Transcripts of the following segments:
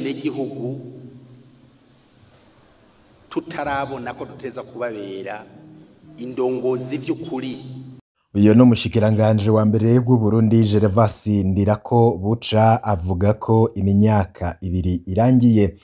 Abenegihugu tutarabona ko duteza kubabera indongozi vy'ukuri. Uyo ni umushikiranganje wa mbere w'Uburundi Gervas Ndirakobuca avuga ko imyaka ibiri irangiye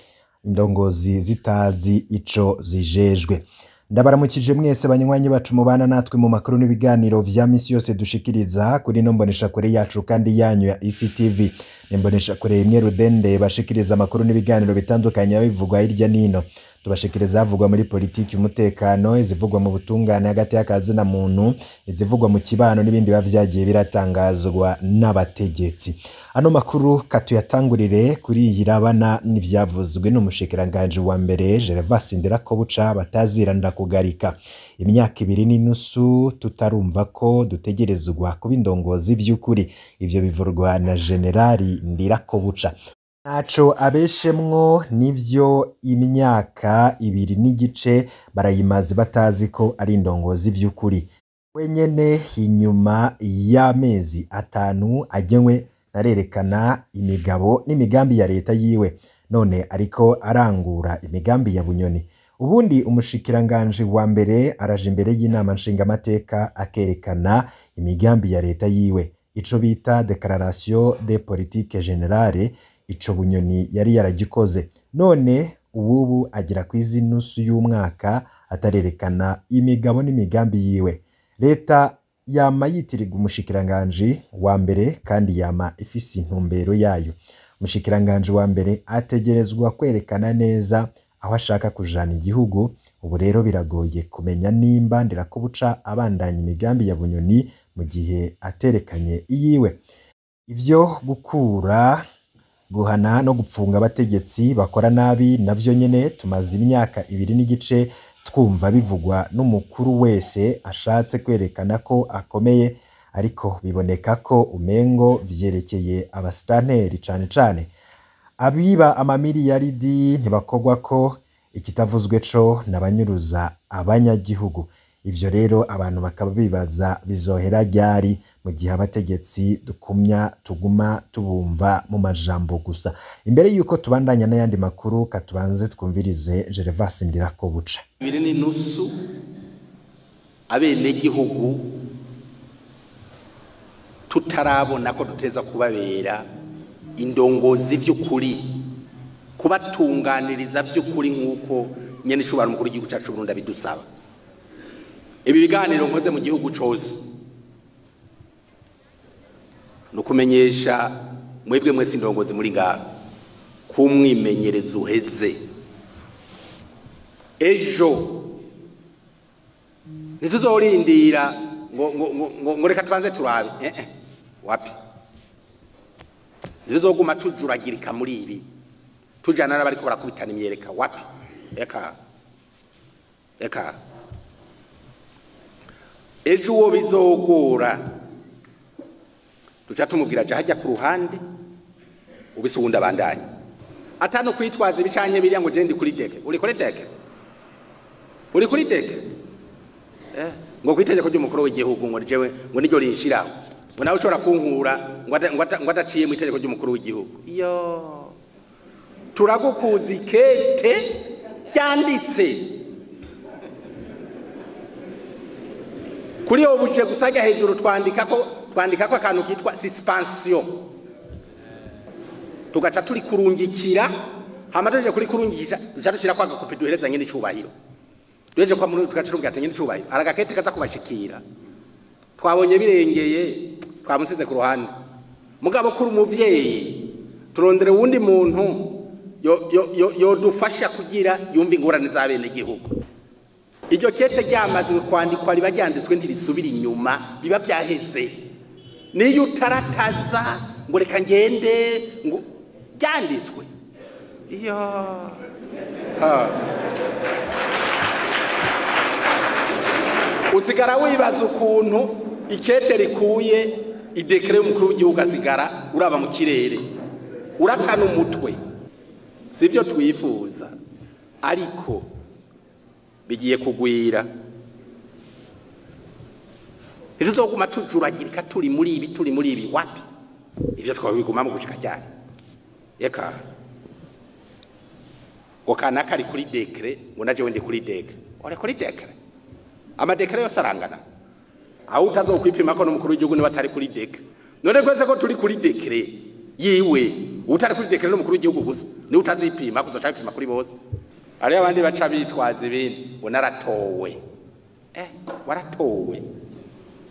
indongozi zitazi ico zijejwe. Ndabaramukije mwese banywanyi bacu mubana natwe mu makuru n'ibiganiro vya misi yose dushikiriza kuri ino mboneshakure yacu kandi yanyu ya ECTV. Imboneshakure imwe rudende bashikiriza amakuru n'ibiganiro bitandukanye bivugwa hirya nino. Tubashikiriza havugwa muri politiki, umutekano, izivugwa mu butungane hagati y'akazi na muntu, izivugwa mu kibano n'ibindi biba vyagiye biratangazwa n'abategetsi. Ano makuru katuyatangurire kuri iyi rabana n'ivyavuzwe n'umushikiranganje wa mbere Gervas Ndirakobuca batazira ndakugarika. Imyaka ibiri n'inusu tutarumva ko dutegerezwa kuba indongozi vy'ukuri. Ivyo bivurwa na Generali Ndirakobuca. Ntaco abeshemwo nivyo imyaka ibiri n'igice barayimaze batazi ko ari indongozi vy'ukuri. Wenyene inyuma y'amezi 5 agenwe narerekana imigabo n'imigambi ya leta yiwe, none ariko arangura imigambi ya Bunyoni. Ubundi umushikiranganje wa mbere araje imbere y'inama nshingamateka akerekana imigambi ya leta yiwe, ico bita declaration de politique générale. Ico Bunyoni yari yaragikoze, none ububu agera kwizi nusu y'umwaka atarerekana imigabo n'imigambi yiwe. Leta yama yitirirwa umushikiranganje wa mbere kandi yama ifise intumbero yayo. Umushikiranganje wa mbere ategerezwa kwerekana neza aho ashaka kujana igihugu. Ubu rero biragoye kumenya nimba Ndirakobuca abandanya imigambi ya Bunyoni mu gihe aterekanye iyiwe. Ivyo gukura, guhana no gupfunga abategetsi bakora nabi navyo nyene tumaze imyaka ibiri n'igice twumva bivugwa n'umukuru wese ashatse kwerekana ko akomeye, ariko biboneka ko umengo vyerekeye abasitanteri cane cane abiba amamiliyaridi ntibakogwa ko ikitavuzwe co n'abanyuruza abanyagihugu. Ivyo rero abantu bakaba bibaza bizohera ryari mu gihe abategetsi dukumya tuguma tubumva mu majambo gusa. Imbere yuko tubandanya n'ayandi makuru katubanze twumvirize Gervas Ndirakobuca. Ibiri n'inusu abenegihugu tutarabona ko duteza kubabera indongozi vy'ukuri, kubatunganiriza vy'ukuri nk'uko nyene icubahiro umukuru w'igihugu cacu Burundi abidusaba. Ibi biganiro nkoze mu gihugu cose nukumenyesha mwebwe mwese indongozi muri ngaha kumwimenyereza uheze. Ejo ntituzorindira ngo reka tubanze turabe, wapi, ntituzoguma tujuragirika muri ibi tujana n'abariko barakubitana imyereka, wapi, eka eka. Ejo uwo bizogora duca tumubwira aja hajya ku ruhande ubise uwundi abandanye, atano kwitwaza ibicanye biriya ngo je ndi kuri deke. Uri kuri deke? Uri kuri deke? Ngo kwitegeko ry'umukuru w'igihugu ngo jewe ngo niryo rinshiraho, ngo nawe ushobora kunkura ngo adaciye mu itegeko ry'umukuru w'igihugu. Iyo turagukuza ikete ryanditse kuri ubu buje gusajya hejuru twandika ko akantu kitwa suspension, tugaca turi kurungikira. Hama tuje kuri kurungikira duca dushira kwa gakopi duhereza nyene icubahiro, duheje kwa muri tugaca tubwira nyene icubahiro aragakete kaza kubashikira. Twabonye birengeye twamusize ku ruhande, mugabo kuri umuvyeyi turondere wundi muntu yo dufasha kugira yumva ingorane z'abene gihugu. Iryo kete ryamazwe kwandikwa riba ryanditswe ntirisubira inyuma, biba vyaheze. Niyo utarataza ngo reka ngende ngo ryanditswe, iyo usigara wibaza ukuntu ikete rikuye idekere y'umukuru w'igihugu asigara uraba mu kirere uratana umutwe. Sivyo twifuza, ariko bigiye kugwira. Ntituzoguma tujuragirika turi muri ibi, turi muri ibi, wapi. Ivyo twabigumamo gushika cyane. Eka Ngo kanaka ari kuri décret, ngo najewe ndi kuri décret. Uri kuri décret, ama décret yose arangana. Aho utazokwipima ko n'umukuru w'igihugu niwe atari kuri décret. None twese ko turi kuri décret yiwe, utari kuri décret n'umukuru w'igihugu gusa niwe utazipima, kuzoca wipima kuri bose. Hariyo abandi baca bitwaza ibindi, ngo naratowe. Waratowe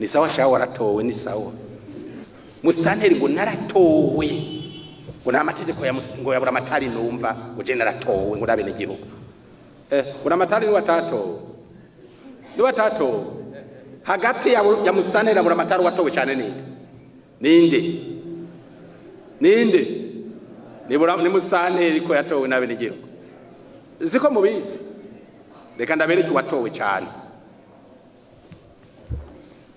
ni sawa sha, waratowe ni sawa. Musitanteri ngo naratowe, ngo nta mategeko ya ngo yabura amatari, numva ngo je naratowe, ngo nabene gihugu. Buramatari ni watatowe, ni watatowe. Hagati ya musitanteri na buramatari, watowe cyane ninde? Ninde? Ninde? Ni musitanteri, ko yatowe n'abene gihugu. Siko mubizi? Reka ndabereke uwatowe cyane.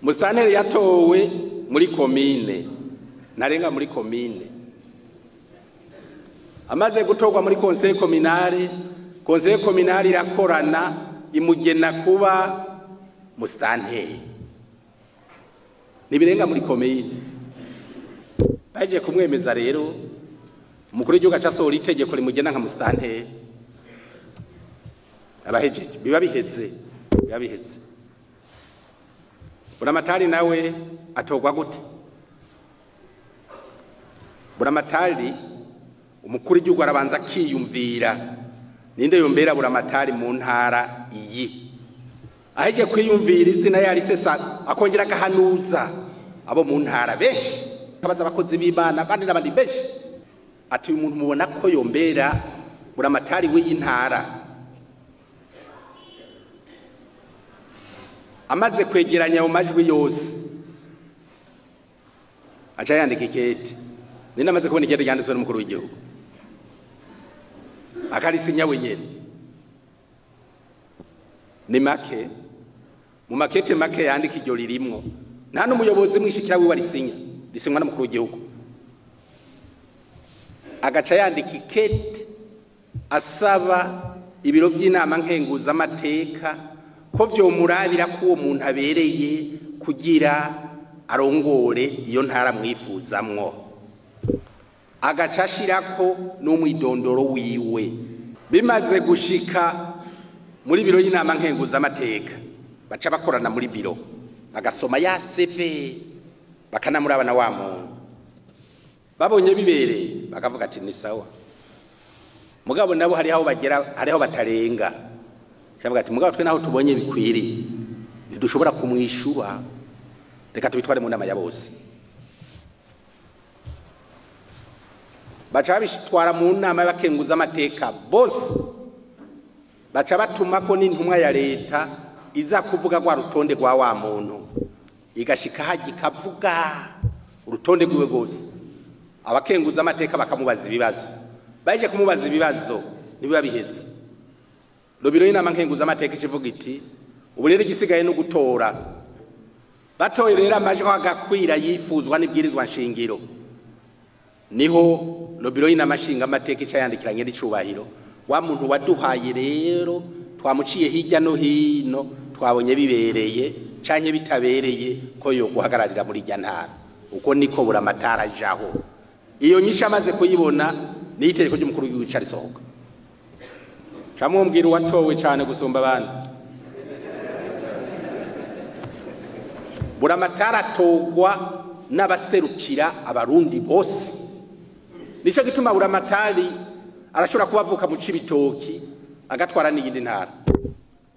Musitanteri yatowe muri komine, narenga muri komine. Amaze gutorwa muri conseil communal, conseil communal irakorana, imugena kuba musitanteri. Nibirenga muri komine. Baje kumwemeza rero, umukuru w'igihugu aca asohora itegeko rimugena nka musitanteri. Abahejeje, biba biheze, biba biheze. Buramatari nawe atorwa gute? Buramatari, umukuru w'igihugu arabanza akiyumvira: ninde yombera buramatari mu ntara iyi? Aheje kwiyumvira izina yarisesa, akongera agahanuza abo mu ntara benshi, akabaza abakozi b'Imana abandi n'abandi benshi, ati: "Uyu muntu mubona ko yombera buramatari w'iyi ntara?" Amaze kwegeranya ayo majwi yose, aca yandika ikete. Ninde amaze kubona ikete ryanditswe n'umukuru w'igihugu akarisinya wenyene? Ni make mu makete make yandika, iryo ririmwo. Nta n'umuyobozi mwishikira wiwe arisinya, risinywa n'umukuru w'igihugu. Agaca yandika ikete asaba ibiro by'inama nkenguzamateka ko vyomurabira ko uwo muntu abereye kugira arongore iyo ntara mwifuzamwo, agaca ashirako n'umwidondoro wiwe. Bimaze gushika muri biro y'inama nkenguzamateka, baca bakorana muri biro, bagasoma ya CV, bakanamuraba na wa muntu. Babonye bibereye, bakavuga ati: "Ni sawa." Mugabo nabo hariho aho bagera, hariho batarenga. Shavuga ati: "Mugabo twe naho tubonye bikwiriye, ntidushobora kumwishura, reka tubitware mu nama ya bose." Baca babitwara mu nama y'abakenguza amateka bose, baca batumako n'intumwa ya leta iza kuvuga rwa rutonde rwa wa muntu, igashika hajya ikavuga urutonde rwiwe rwose. Abakenguza amateka bakamubaza ibibazo. Baje kumubaza ibibazo, nibiba biheze. Biro y'inama nkenguza amateka ikivuga iti: "Ubu rero igisigaye no gutora." Batoye rero, amajwi agakwira yifuzwa n'ibwirizwa nshingiro, niho biro y'inama nshinga amateka ica yandikiranye n'icubahiro wa muntu waduhaye. Rero twamuciye hirya no hino, twabonye bibereye canke bitabereye ko yo guhagararira muri irya ntara. Uko niko buramatara ajaho. Iyo nyishu amaze kuyibona, niyo itegeko ry'umukuru w'igihugu rica risohoka. Camubwira uwatowe cane gusumba abandi. Buramatara atogwa n'abaserukira abarundi bose. Nico gituma buramatari arashobora kuba avuka mu Cibitoki, agatwara n'iyindi ntara,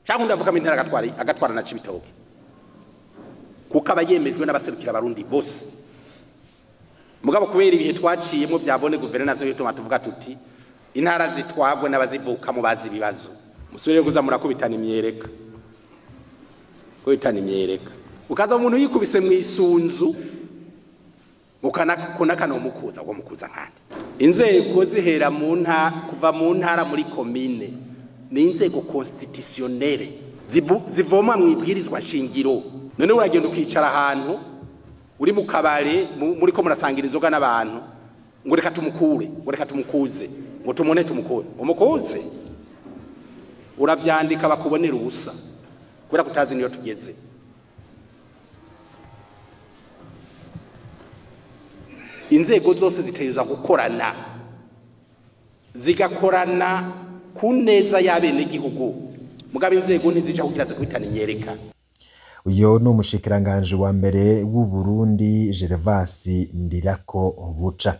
cyangwa undi avuka mu ntara agatwara na Cibitoki, kuko aba yemejwe n'abaserukira abarundi bose. Mugabo kubera ibihe twaciyemo bya bonne gouvernance, bituma tuvuga tuti intara zitwagwe n'abazivukamo bazi ibibazo. Musubire kuza murakubitana imyereka, kubitana imyereka, ukaza umuntu yikubise mu isunzu ukana kano mukuza wo mukuza nkande. Inzego zihera mu nta kuva mu ntara muri komine ni inzego constitutionnelle zivoma mu ibwirizwa shingiro. None uragenda ukicara ahantu uri mu kabare, muri ko murasangira inzoga n'abantu, ngo reka tumukure, ngo reka tumukuze, ngo tumone tumukure. Umukuze uravyandika bakubonera ubusa, kubera kutazi niyo tugeze. Inzego zose ziteza gukorana, zigakorana. ku neza y'abenegihugu, mugabo inzego ntizija kugira zikubitane inyereka. Uyo ni umushikiranganje wa mbere w'u Burundi Gervas Ndirakobuca.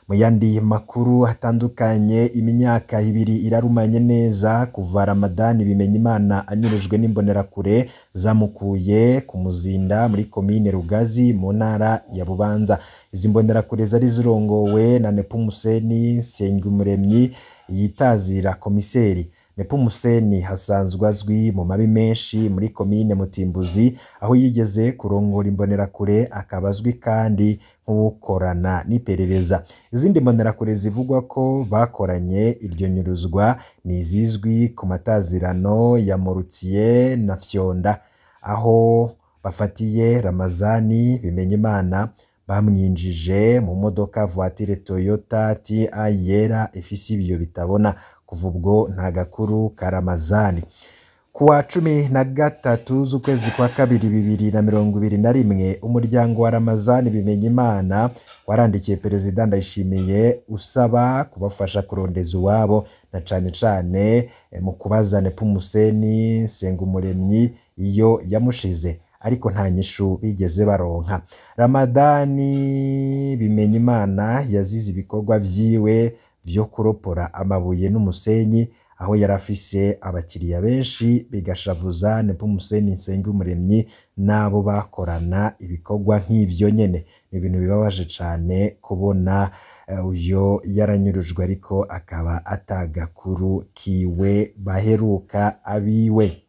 Mu yandi makuru atandukanye, imyaka 2 irarumanye neza kuva Ramadani Bimenyimana anyurujwe n'imbonerakure zamukuye ku Muzinda muri komine Rugazi mu ntara ya Bubanza. Izi mbonerakure zari zirongowe na Nepomuseni Nsengumuremyi yitazira komiseri. Nepomuseni hasanzwe azwi mu mabi menshi muri komine Mutimbuzi, aho yigeze kurongora imbonerakure, akaba azwi kandi nk'uwukorana n'iperereza. Izindi mbonerakure zivugwa ko bakoranye iryo nyuruzwa ni izizwi ku matazirano ya Morutiye na Fyonda, aho bafatiye Ramazani Bimenyimana bamwinjije mu modoka voiture Toyota TI yera ifise ibiyo bitabona. Kuva ubwo nta gakuru ka Ramazani. Kuwa 13 z'ukwezi kwa kabiri 2021, umuryango wa Ramazani Bimenyimana warandikiye Perezida Ndayishimiye usaba kubafasha kurondeza uwabo, na cane cane mu kubaza Nepomuseni Nsengumuremyi iyo yamushize, ariko nta nyishu bigeze baronka. Ramadani Bimenyimana yazize ibikorwa vyiwe vyo kuropora amabuye n'umusenyi, aho yarafise abakiriya benshi bigashavuza Nepomuseni Nsengumuremyi n'abo bakorana ibikorwa nk'ivyo nyene. Ni ibintu bibabaje cane kubona uyo yaranyurujwe ariko akaba atagakuru kiwe baheruka abiwe.